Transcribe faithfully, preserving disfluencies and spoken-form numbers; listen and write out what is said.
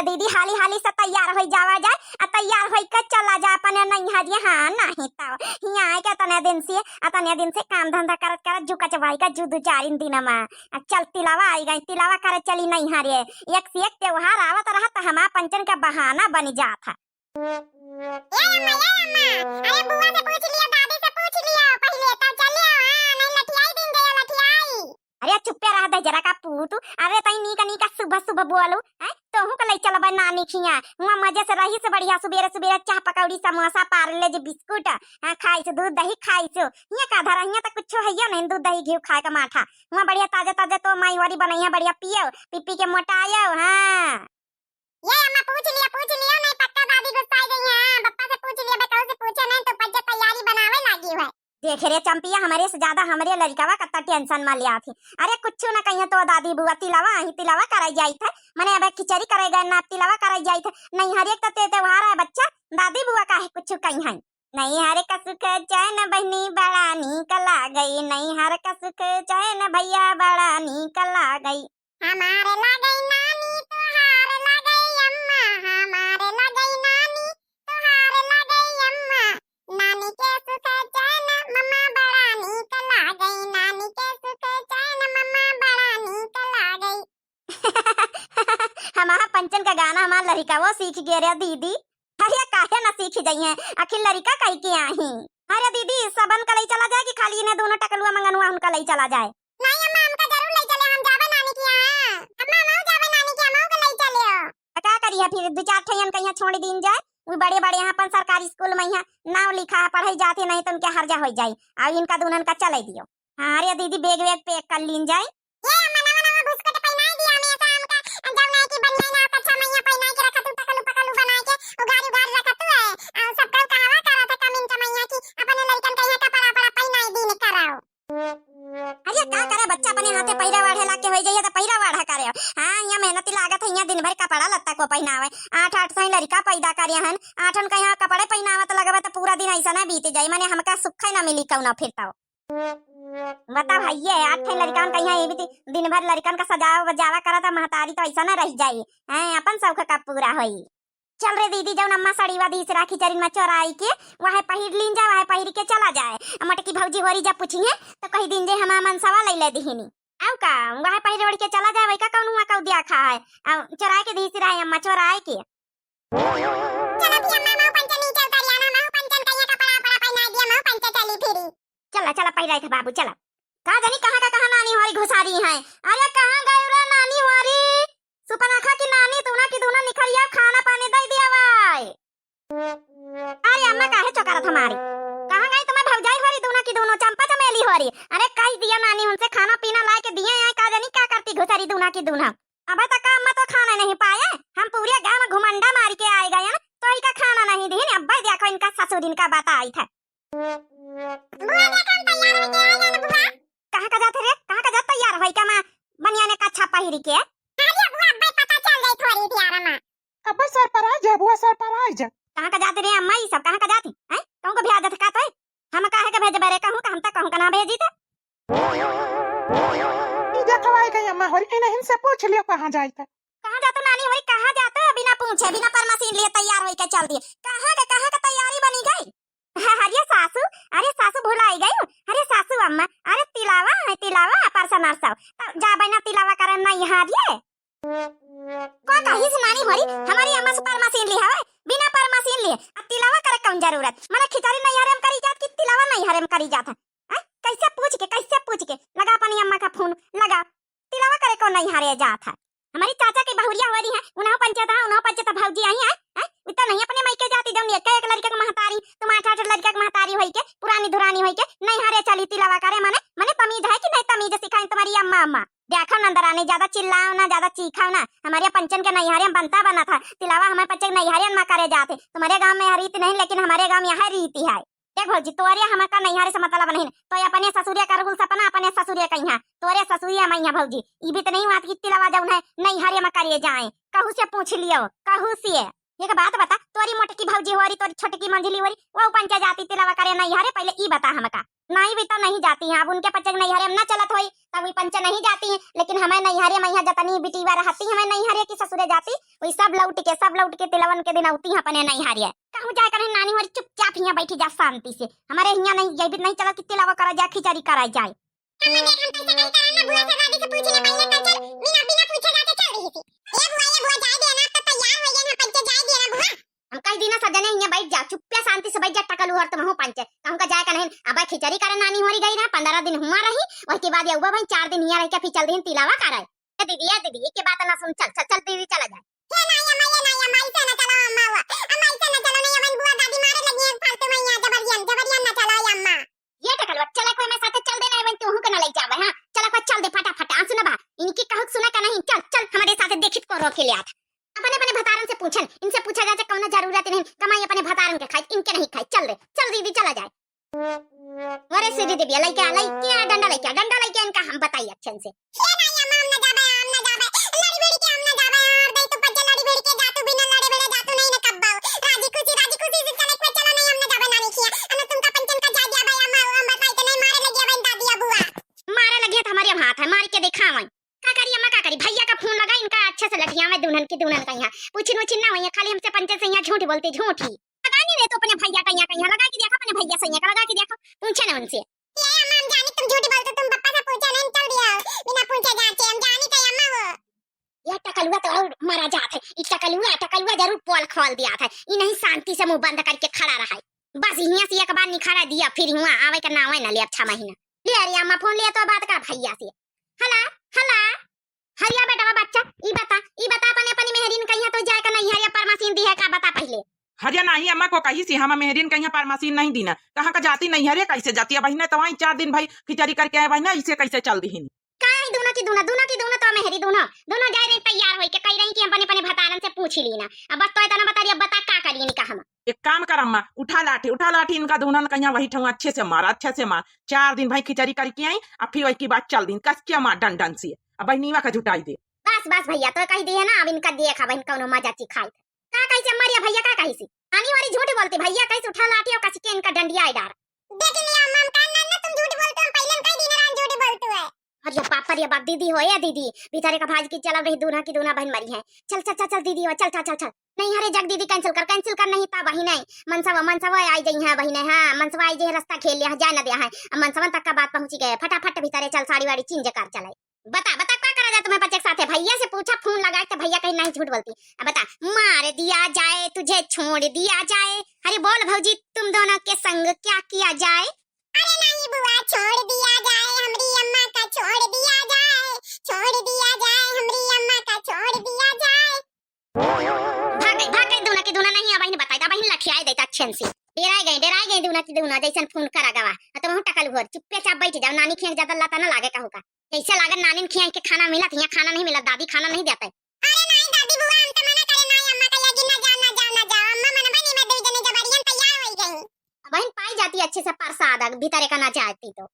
दीदी, हाली हाली से तैयार होइ जावा जाए, आ तैयार होइ के चला जा अपने नैहरिया। हाँ, नहीं तो हियाँ आए के अतने दिन से, अतने दिन से काम धंधा करत करत जू कचवाई का जू दू चार दिन मा। आ चल, तिलावा आई गई, तिलावा करे चली नैहरे। एक से एक त्योहार आवत रहा त हमार पंचन का बहाना बन जात है। ए अम्मा, ए अम्मा, अरे बुआ से पूछ लियो, दादी से पूछ लियो पहिले, तब चल लियो। हाँ, नहीं लठियाई दिन गया, लठियाई। अरे चुप्पे रह दे जरा का पूत। अरे तई नीक नीक सुबह सुबह बोलू, हैं? तोहू के लई चलबे नानी खिया। हुआँ मजे से रही से बढ़िया, सुबेरे सुबेरे चाह पकौड़ी, समोसा, पार्ले जी बिस्कुट, हाँ, खाई से दूध दही खाई से। हियाँ का धरा, हियाँ त कुछो हइयो नहीं, दूध दही घी खाए का माठा। हुआँ बढ़िया ताजे ताजे तो माई होरी बनइया, बढ़िया पियो, पी पी के मोटायो, हाँ। ये अम्मा पूछ लिया, पूछ लिया, नहीं पक्का दादी गुस्साई गई है। हाँ, पप्पा से पूछ लिया, बेटऊ से पूछे नहीं तो पज्जे तैयारी बनावे लागी है। देखे रे चंपिया, हमरे से ज्यादा हमरे लड़िकवा कत्ता tension मा लिया थी। अरे कुछ ना कहिए तो दादी बुआ, तिलावा आही, तिलावा कराई जाई थे। मने अब खिचड़ी करे गए ना, तिलावा कराई जाई थे। नहीं हर एक तो ते त्योहार है बच्चा, दादी बुआ काहे कुछ कही है। नहीं हर का सुख चैन बहनी बड़ा नीक लागई, नहीं हर का सुख चैन भैया बड़ा नीक लागई। हमार लागई नानी, तोहार लागई अम्मा, हमार लागई नानी, तोहार लागई अम्मा। नानी के सुख चैन मम्मा बड़ा नीक लागई, नानी के सुख चैन मम्मा बड़ा नीक लागई। हमार पंचन का गाना हमार लड़िका वो सीख गए रे दीदी। अरे काहे ना सीख जाइए, आखिर लड़िका कही के आही। अरे दीदी, सबन का लई चला जाए कि खाली इन्हें दोनों टकलुआ मंगनुआ उनका लई चला जाए? नहीं अम्मा, हमका जरूर लई चले, हम जाबे नानी के यहाँ। अम्मा, हमहू जाबे नानी के, हमहू के लई चले हो। त का करिए फिर, दू चार ठैयन कहिया छोड़ दीन जाए। वो बड़े बड़े यहाँ अपन सरकारी स्कूल में यहाँ नाव लिखा है, पढ़ाई जाते नहीं तो उनके हर्जा हो जाए। अब इनका दुनन का चले दियो। हाँ रे दीदी, bag वैग pack कर लीन जाए। ये अम्मा, नवा नवा बुस्कुट पहनाई दिया हमेशा हमका, जब नहीं कि बढ़िया ना अच्छा मैया पहनाई के रखत हूँ, टकलू पकलू बनाई के उघार उघार रखत हूँ है। आ, सब कल कहावा करत है कमीन कमैया की अपने लड़कन का यहाँ कपड़ा वपड़ा पहनाई दीन कराओ। अरे का करे बच्चा, अपने हाथे पहिरा वाढ़े लाग के होई जाइए तो पहिरा वाढ़ा करे। हाँ, यहाँ मेहनती लागत है, यहाँ दिन भर कपड़ा लत्ता को पहनावे। आठ आठ सही लड़िका पैदा करे हन, आठन का यहाँ कपड़े पहनावत लगबे तो पूरा दिन ऐसा ना बीत जाई, माने हमका सुख ही ना मिली कौनो फिर तो। बताओ है ये आठ ठे लड़िकन का यहाँ ये भी ती-, दिन भर लड़िकन का सजावा बजावा करत है, महतारी तो ऐसा ना रह जाई। हैं, अपन शौक का पूरा होई। चल रे दीदी, जौन अम्मा सड़ीवा दीस राखी चरिन में चोराई के, वहे पहिर लीन जा, वहे पहिर के चला जाए। आ मोटकी भौजी होरी जब पूछिहे, तो कही दीन जे हमार मनसवा लैले दिहिनी। आउ का, वहे पहिर ओढ़ के चला जाए, वही का कौन हुआ कौ दिया खा है। आ चोराए के दीस रहे अम्मा, चोराए के। चलो भी अम्मा, महू पंचन नीचे उतर आना, महू पंचन का ये कपड़ा, कपड़ा पहना दिया, महू पंचन चली फिरी। चला, चला, पहिराई थे बाबू, चला। का जानी कहाँ का कहाँ नानी होरी घुसारी है। अरे कहाँ गए रे नानी होरी? सुपनखा की नानी, दूना की दूना निखरिया, खाना पानी दे दिया भाई। अरे अम्मा काहे चौकारत हमारी? कहाँ गई तुम्हार भौजाई होरी, दूना की दूनो चंपा चमेली होरी? अरे कह दिया नानी उनसे खाना पीना लाए के दिए हैं, का जानी का करती घुसारी दूना की दूना। अबे तक अम्मा तो खाना नहीं पाए, हम पूरे गांव में घुमंडा मार के आए गए हैं, तो इनका खाना नहीं दीन। अब्बे देखो इनका ससुर इनका बताई थे। बुआ देखो हम तैयार होके आ गए ना बुआ। कहाँ का जाते रे, कहाँ का जात तैयार होई का माँ बनियाने का अच्छा पहिरी के? अरे बुआ अब्बे पता चल जाई थोड़ी दियारा माँ। अब्बे surprise है बुआ, surprise। कहाँ का जाते रे अम्मा, ई सब कहाँ का जाती हैं? कहूँ को भी आदत का तो है? हम काहे के भेजबे रे, कहूँ का हम तक कहूँ का ना भेजी तो। ई देखवाई गई अम्मा होरी, इन्हें इनसे पूछ लियो कहाँ जाई थे। कहाँ जातो नानी होरी, कहाँ जातो? बिना पूछे, बिना परमिशन लिए तैयार होई के चल दिए। कहाँ के, कहाँ के तैयारी बनी गई? अरे सासू, अरे सासू भुलाई गई। अरे सासू अम्मा, अरे तिलावा है, तिलावा परसा नरसव। तो जाबे ना तिलावा करन नैहरिए। का कहिस नानी होरी, हमारी अम्मा से परमिशन ली हवे, बिना परमिशन लिए। अब तिलावा करे कौन जरूरत? मने खिचड़ी नैहरे में करी जात कि तिलावा नैहरे में करी जात है? हैं? कैसे पूछ के, कैसे पूछ के? लगा अपनी अम्मा का फोन, लगा। तिलावा करे कौन नैहरे जात है? हमारी चाचा की बहुरिया होरी है, उन्हों पंचे था, उन्हों पंचे था भौजी आई है, हैं? इतना नहीं अपने मायके जाती, जब एक एक लड़के के महतारी, तुम आठ आठ लड़के के महतारी होई के, पुरानी धुरानी होई के, नैहरे चली तिलावा करे, मने, मने तमीज है कि नहीं तमीज सिखाई तुम्हारी अम्मा, अम्मा? देखो नंदरानी, ज्यादा चिल्लाओ ना, ज्यादा चीखाओ ना। हमारे पंचन के नैहरे में बनता बना था, तिलावा हमारे पंचन के नैहरे में करे जाते। तुम्हारे गांव में यह रीति नहीं, लेकिन हमारे गांव में यह रीति है। देख भौजी, तोरे हमका नैहरे से मतलब नहीं, तो अपने ससुरे का रहूल सपना अपने ससुरे कहिया, तोरे ससुरे मैया भौजी। ई भी तो नहीं हुआ कि तिलावा जौन है नैहरे में करे जाए, कहू से पूछ लियो, कहू से। एक बात बता, तोरी मोटकी भौजी होरी, तोरी छोटकी मंझली होरी, वो पंचे जाती तिलावा करे नैहरे, पहले ई बता हमका। नहीं भी तो नहीं जाती हैं। अब उनके पच्चे के नैहरे हम ना चलत होई, तब वी पंचे नहीं जाती हैं, लेकिन हमें नैहरे में यहाँ जतनी बिटिया रहती, हमें नैहरे की ससुरे जाती, वही सब लौट के, सब लौट के तिलवन के दिन अउती हैं अपने नैहरे। कहूँ जाए का नहीं नानी होरी, चुपचाप हियाँ बैठी जा शांति से। हमारे हियाँ नहीं, ये भी नहीं चला कि तिलवा करा जाए, खिचड़ी करा जाए। अम्मा देख, हम तैसे कहीं करा ना, बुआ से दादी से पूछ ले पहले, तो चल, बिना, बिना पूछे जाके चल रही थी। ए बुआ, ए बुआ, जाए दे ना, अब तो तैयार हो गए ना, पंचे जाए दे ना बुआ। हम कह दी ना सब जने हियाँ बैठ जा, चुप्पे शांति से बैठ जा, टकलू हर तुमहू पंचे, तो हमका जाए का नहीं, अब खिचड़ी करे नानी होरी गई रहा, पन्द्रह दिन हुआ रही, वही के बाद ये उबा भाई चार दिन हियाँ रह के फिर चल दिन तिलावा करे। ए दीदी, ए दीदी, एक बात ना सुन, चल, चल, चल दीदी, चला जाए। हे नाई अम्मा, ये नाई अम्मा, ऐसे ना चलो अम्मा, वो अम्मा, ऐसे ना चलो, नहीं अवन बुआ दादी मारे लगी हैं फालतू में यहाँ, जबरियन, जबरियन ना चलो ये अम्मा। ये टकलवा, चला कोई मैं साथे चल देना है, बहन, तू के ना ले जावे, हाँ, चला कोई चल दे फटाफट। आ सुना बा, इनकी कहूक सुना का नहीं, चल, चल, हमारे साथे देखित को रोके ले आत। अपने, अपने भतारन से पूछन, इनसे पूछा जाए, कौनो जरूरत नहीं, कमाई अपने भतारन के खाई, इनके नहीं खाई, चल रे, चल दीदी, चला जाए। अरे सीधी देविया, लइके आ, लइके आ, डंडा लइके आ, डंडा लइके आ, इनका हम बताई अच्छे से। ए नाई अम्मा, हम ना जाबे, हम ना जाबे, लड़ी भिड़ के हम ना जाबे, और दे तू पज्जे लड़ी भिड़ के जा, तू बिना लड़े भिड़े जा, तू नहीं ना कब्बा। राजी खुशी, राजी खुशी से चले के चलो, नहीं हम ना जाबे, नानी खिया, हम तुमका पंचन का जा दिया भाई अम्मा, हम बताई तो नहीं मारे लगी अब दादी अबुआ। मारे लगी है तो हमारे हाथ है, मार के दिखावे। का करी अम्मा, का करी, भैया का फोन लगा, इनका अच्छे से लठियावे दुल्हन की दुल्हन का यहाँ। पूछिन उछिन ना होइए, खाली हमसे पंचे से यहाँ झूठ बोलती, झूठी। लगा नहीं रहे तो अपने भैया का यहाँ, कहीं लगा के देखो, अपने भैया से यहाँ लगा के देखो, पूछे ना उनसे। ये अम्मा, हम जानी तुम झूठ बोलते, तुम पप्पा से पूछे नहीं, चल दिया, बिना पूछे जांचे, हम जानी तो अम्मा वो। यह टकलुआ तो और मारा जात है, ई टकलुआ, टकलुआ जरूर पोल खोल दिया था, ई नहीं शांति से मुंह बंद करके खड़ा रहा है। बस हियाँ से एक बार निखारा दिया, फिर हुआ आवे का नावे ना ले अब छह महीना। ले अरे अम्मा फोन लिया तो बात कर भैया से। हला, हला, हरिया बेटवा बच्चा, ई बता, ई बता अपने, अपनी मेहरीन कहिया तो जाए का नहीं हरिया परमासीन दी है का, बता पहले। हरिया नहीं अम्मा को कही सी, हम मेहरीन कहिया परमासीन नहीं दीना। कहाँ का जाती नहीं हरिया, कैसे जाती है बहिने? तो वहीं चार दिन भाई खिचड़ी करके आए बहिने, इसे कैसे चल दीहिन? काहे दूना की दूना, दूना की दूना तो मेहरी दूना, दूना जाए रही तैयार होई के कही रही कि हम अपने, अपने भतारन से पूछ ही लीना। अब बस तो इतना बता रही, अब बता का करिए निका हम। एक काम कर अम्मा, उठा लाठी, उठा लाठी, इनका दूनन कहिया वही ठौं अच्छे से मार, अच्छे से मार। चार दिन भाई खिचड़ी करके आई, अब फिर वही की बात चल दिन, कस के मार डंडन से, अब बहनीवा का जुटाई दे। बस, बस भैया, तो कही दी है ना, अब इनका देख, अब इन कौनो मजा चिखाई। का कही से मरिया भैया, का कही से? आनी वाली झूठ बोलती भैया, कही से उठा लाठी और कस के इनका डंडिया आई डार। देख लिया अम्मा, हम कहा ना, ना तुम झूठ बोलते हो, हम पहले हम कह दी ना, राम झूठ बोलते है। अरे बाप रे बाप, दीदी हो, ए दीदी, बेचारे का भाज की चला रही, दूना की दूना बहन मरी है। चल, चल, चल, चल, दीदी हो, चल, चल, चल, चल। नहीं, अरे जग दीदी, cancel कर, cancel कर, नहीं ता वही नहीं। मनसवा, मनसवा आई जई है, वही नहीं, हाँ, मनसवा आई जई है, रास्ता घेर लिया है, जाए न दिया है। अब मनसवन तक का बात पहुँची गए, फटाफट भीतरे चल, साड़ी वाड़ी change कर चले। बता, बता, का करा जाए तुम्हें पचे के साथे? भैया से पूछा, फोन लगा के, भैया कहीं नहीं झूठ बोलती। अब बता, मार दिया जाए, तुझे छोड़ दिया जाए। अरे बोल भौजी, तुम दोनों के संग क्या किया जाए? अरे नहीं बुआ, छोड़ दिया जाए, हमरी अम्मा का छोड़ दिया जाए, छोड़ दिया जाए, हमरी अम्मा का छोड़ दिया जाए। भाग गई, भाग गई, दूना की दूना नहीं, अब बहिन बताई, अब बहिन लठियाए देता अच्छे से। डेराए गई, डेराए गई दूना की दूना, जैसन फोन करा गवा। आ तुम टकल घोर, चुप्पे चाप बैठ जाओ, नानी खिया ज्यादा लता ना लागे कहू का। जैसे लागत नानी खिया के खाना मिलत, यहाँ खाना नहीं मिलत, दादी खाना नहीं देते। अरे नहीं दादी बुआ, हम तो मना करे, नहीं अम्मा का लगी ना जाओ, ना जाओ, ना जाओ। अम्मा मनबे नहीं में, दो जने जबरियन तैयार हो गई। बहिन पाई जाती अच्छे से प्रसाद, भीतर एक ना जाती तो।